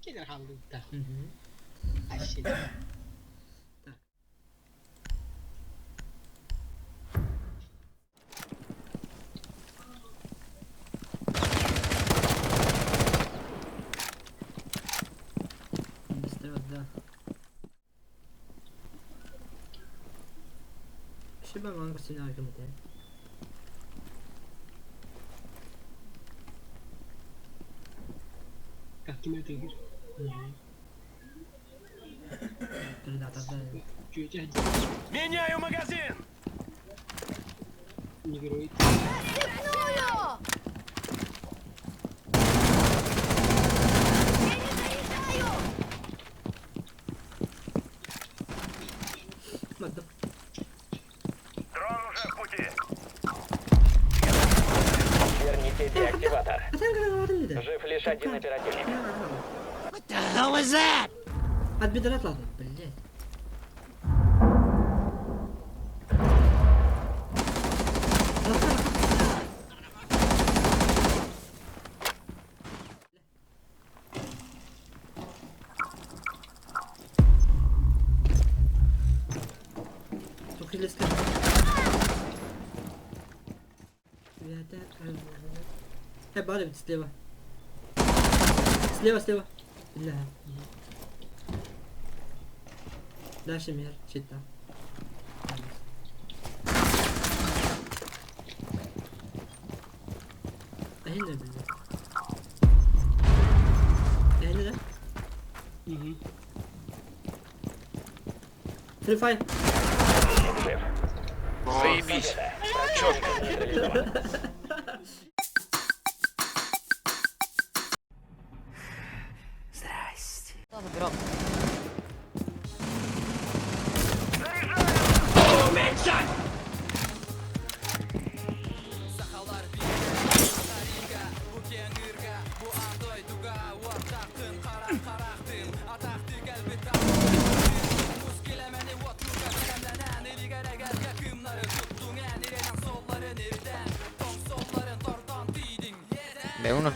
Кэлэр хааллыбыттар. Ащи. Так. Быстро, да. Ким этигир? Меняю магазин! Негроид. Дрон уже в пути. Верните деактиватор. Жив лишь один оперативник. What the hell was that? Отбедрать ладно, блядь. Слева. Слева, слева. Бля. Дальше мер, чита. Ahina бля. Ahina да? Угу. Free fire. Жив. Заебись. Четко. Нейтрализован. De uno.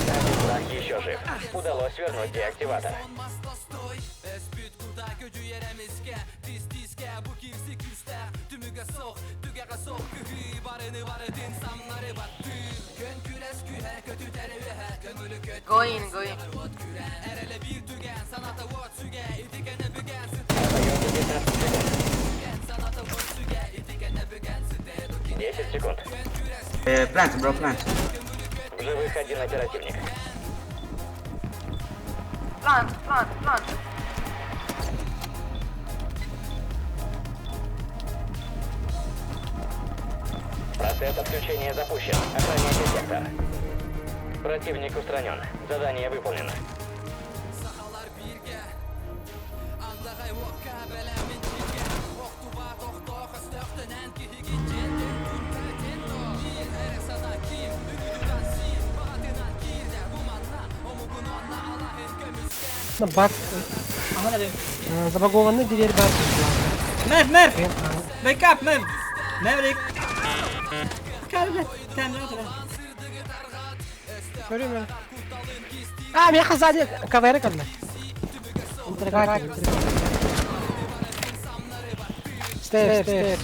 Один враг еще жив. Удалось вернуть деактиватор. Go in, go in. Остается 15 секунд. 10 секунд. Plant, bro, plant. В живых один оперативник. Plant, plant, plant. Процесс отключения запущен. Охраняйте сектор. Противник устранен. Задание выполнено. Бар. Забагованный дверь бар. Мэв, Мэв! Wake up, Мэв! Maverick! Көрүмө. А, меха сзади КВР калла. Stairs, stairs.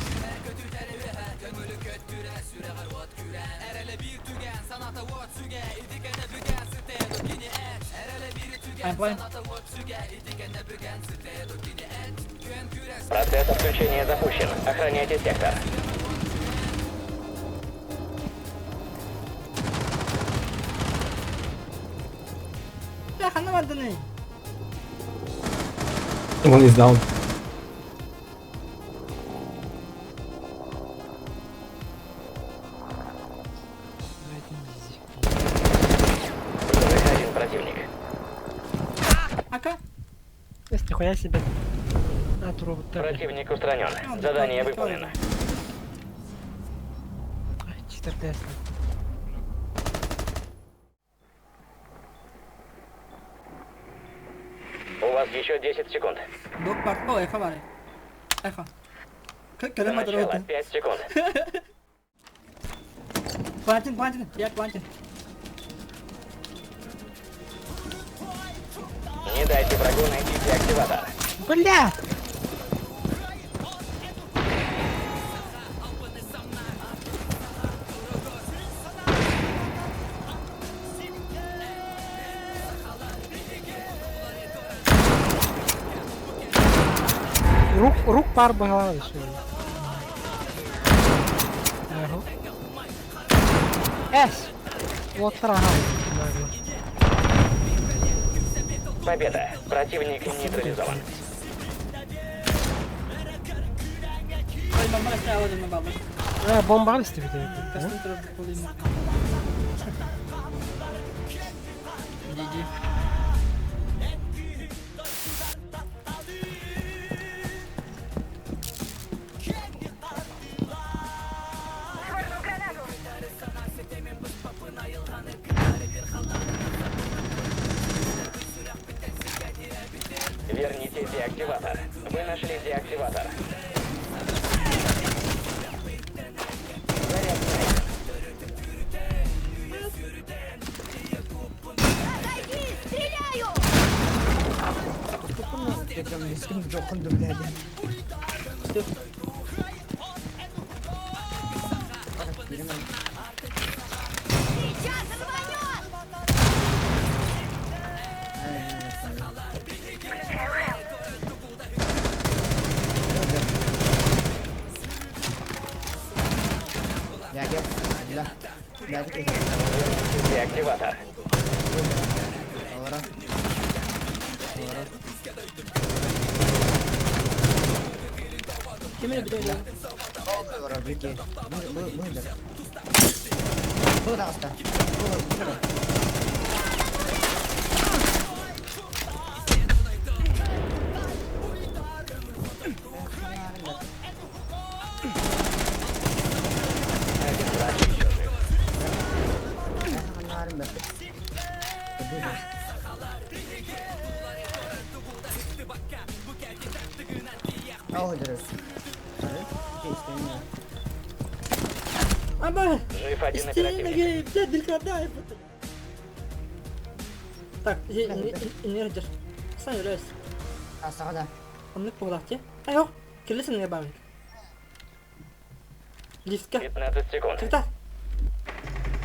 I'm blind. Процесс отключения запущен. Охраняйте сектор. Бля, хана бардыный. One is down. В живых один противник. Ака? Нихуя себе. А, туругуттар. Противник устранен. Задание выполнено. Читер Тесла. У вас еще 10 секунд. Док бар. О, эхо бар. Эхо. Кэлэн Начало. матыры. 5 секунд. Плантин, плантин. Я плантин. Дайте врагу найти деактиватор. Бля! Рук, рук пар баҕалаах Эс! Уоттар аһа. Победа. Противник нейтрализован. Бомбаҕын истибит Верните деактиватор. Вы нашли деактиватор. Деактиватор. Один враг еще жив. Жив один оперативник. Так, энергия. Сам являюсь. Оннук буолааччы. Айо, кэллэ баар. Лифтка. 15 секунд. Когда?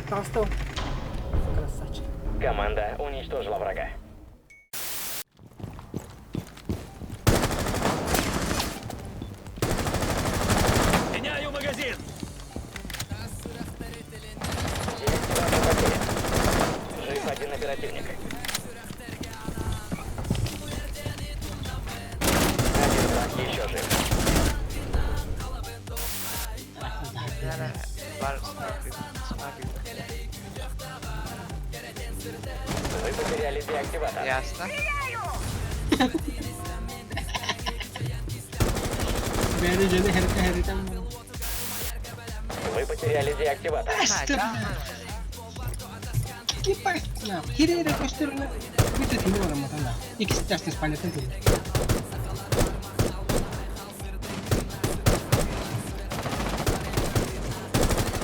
Красавчик. Красавчик. Команда уничтожила врага. Меняю магазин! Деактиватор потерян. Жив один оперативник. Один враг еще жив. Вы потеряли деактиватор. Ясно. Вы потеряли деактиватор.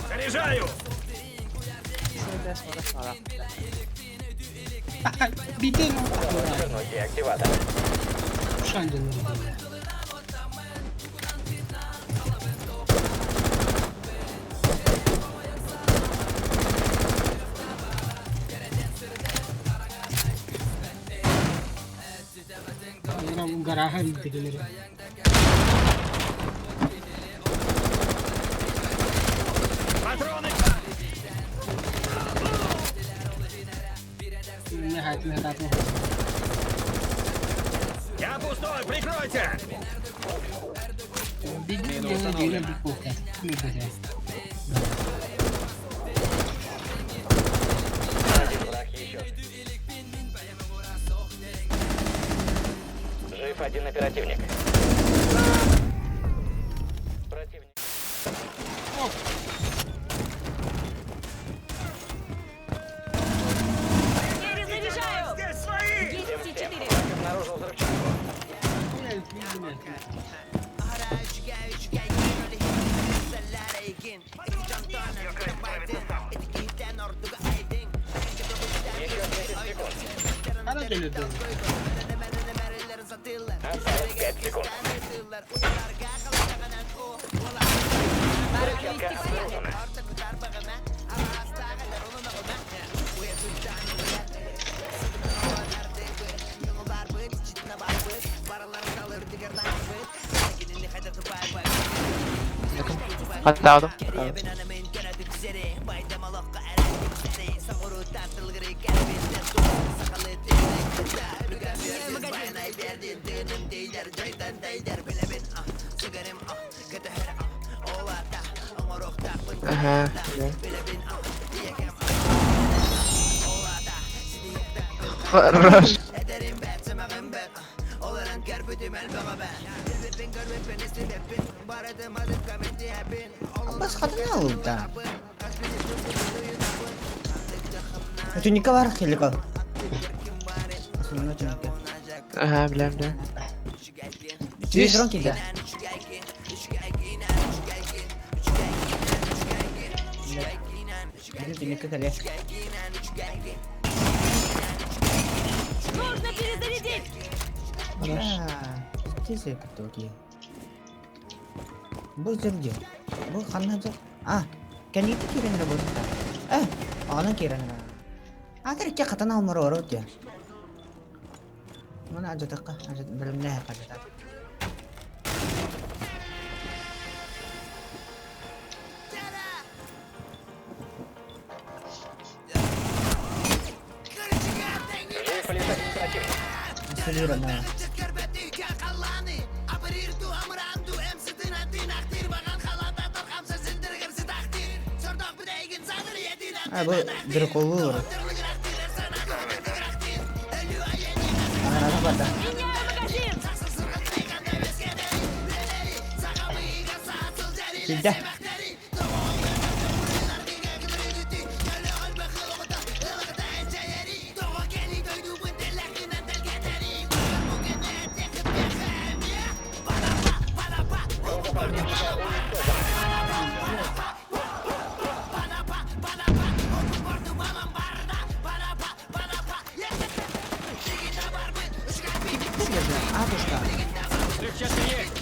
Заряжаю! Удалось вернуть деактиватор. Патроны! Я пустой, прикройте! Один враг еще. Жив один оперативник. Противник. Перезаряжаю! Здесь свои! 10,4. Враг обнаружил взрывчатку. Еще 10 секунд. Осталось 5 секунд. Пора навести порядок. Хаттаадым. Меняю магазин. Ага. Хорош. Бас хатана алыпта. Түнікке бар хеликал. Основной түнікке. Ага, бля, бля. Жүз дрон келді. Түнікке кәле. Нужно перезарядить. Тез кетті Бұл жерде. Бұл қандай жер? А, кәнеті керенді болса. Ә, аны керенді. Атырыкке қатан алмыр оры өте. Мұны ажатаққа, ажат білімне қажатады. Жив лишь один противник. Сөйлеймін. А, бұл бір қолы бар. Ана бар да. Меняю магазин. Килді. Группа противника уничтожена. Атушка. Взрывчатка есть!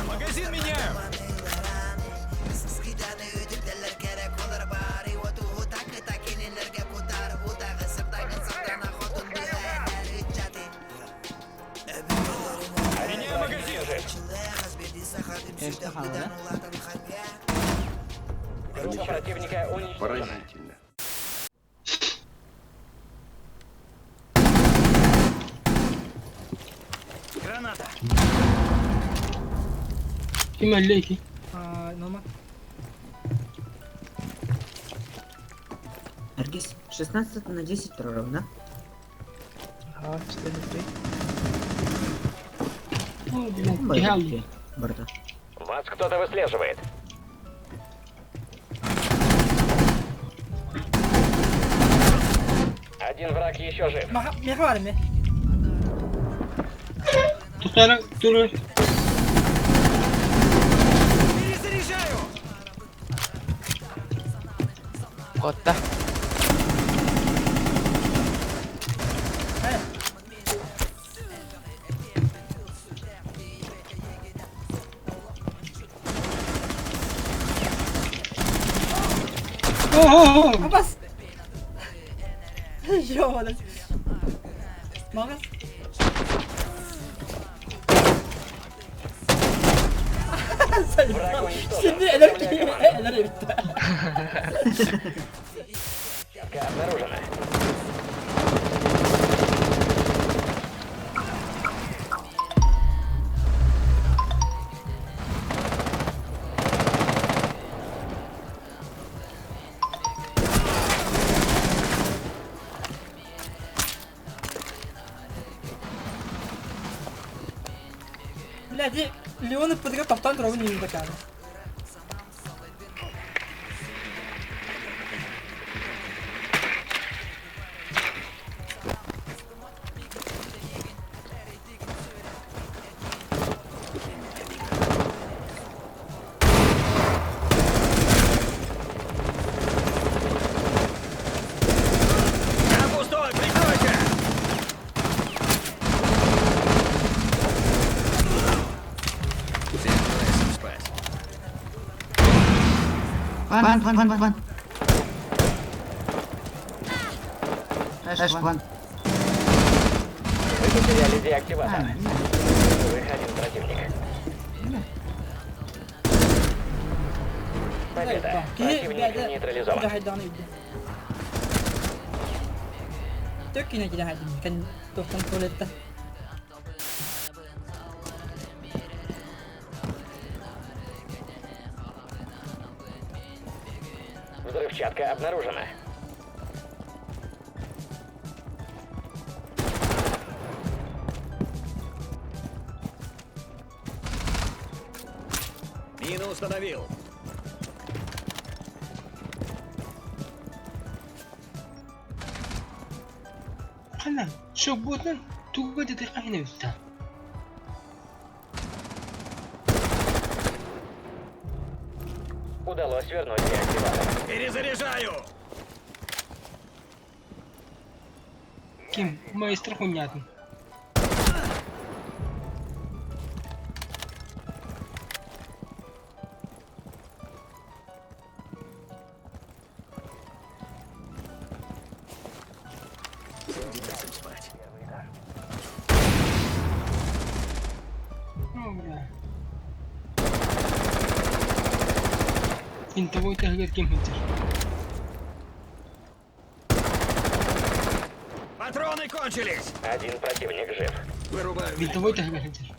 Магазин меняю! Меняю магазин! Конечно, да? Группа противника уничтожена. Поразительно. Граната! Ким öldü ki? Норма. Наргиз, 16 на 10 ровно. Ага, 4 3. Барда. Вас кто-то выслеживает. Один враг еще жив. Перезаряжаю! Котта. Абас! Ёбаный. Магаз. Враг уничтожен. Şimdi enerji bitti. Взрывчатка обнаружена. Блядь, Леона подыграл топтан ровно не такая. One, one, one, one. Flash one. Вы потеряли деактиватор. А, Живых один противник. Победа. Противник нейтрализован. Взрывчатка обнаружена. Мину установил. Хана, шоботан туга дете кайна үстә. Удалось вернуть деактиватор. Перезаряжаю! Ким, маэстро хуйнятын. Спать. Ну, бля. Винтовой тәһгәр ким хәтер. Патроны кончились! Один противник жив. Вырубаю. Винтовой тәһгәр хәтер.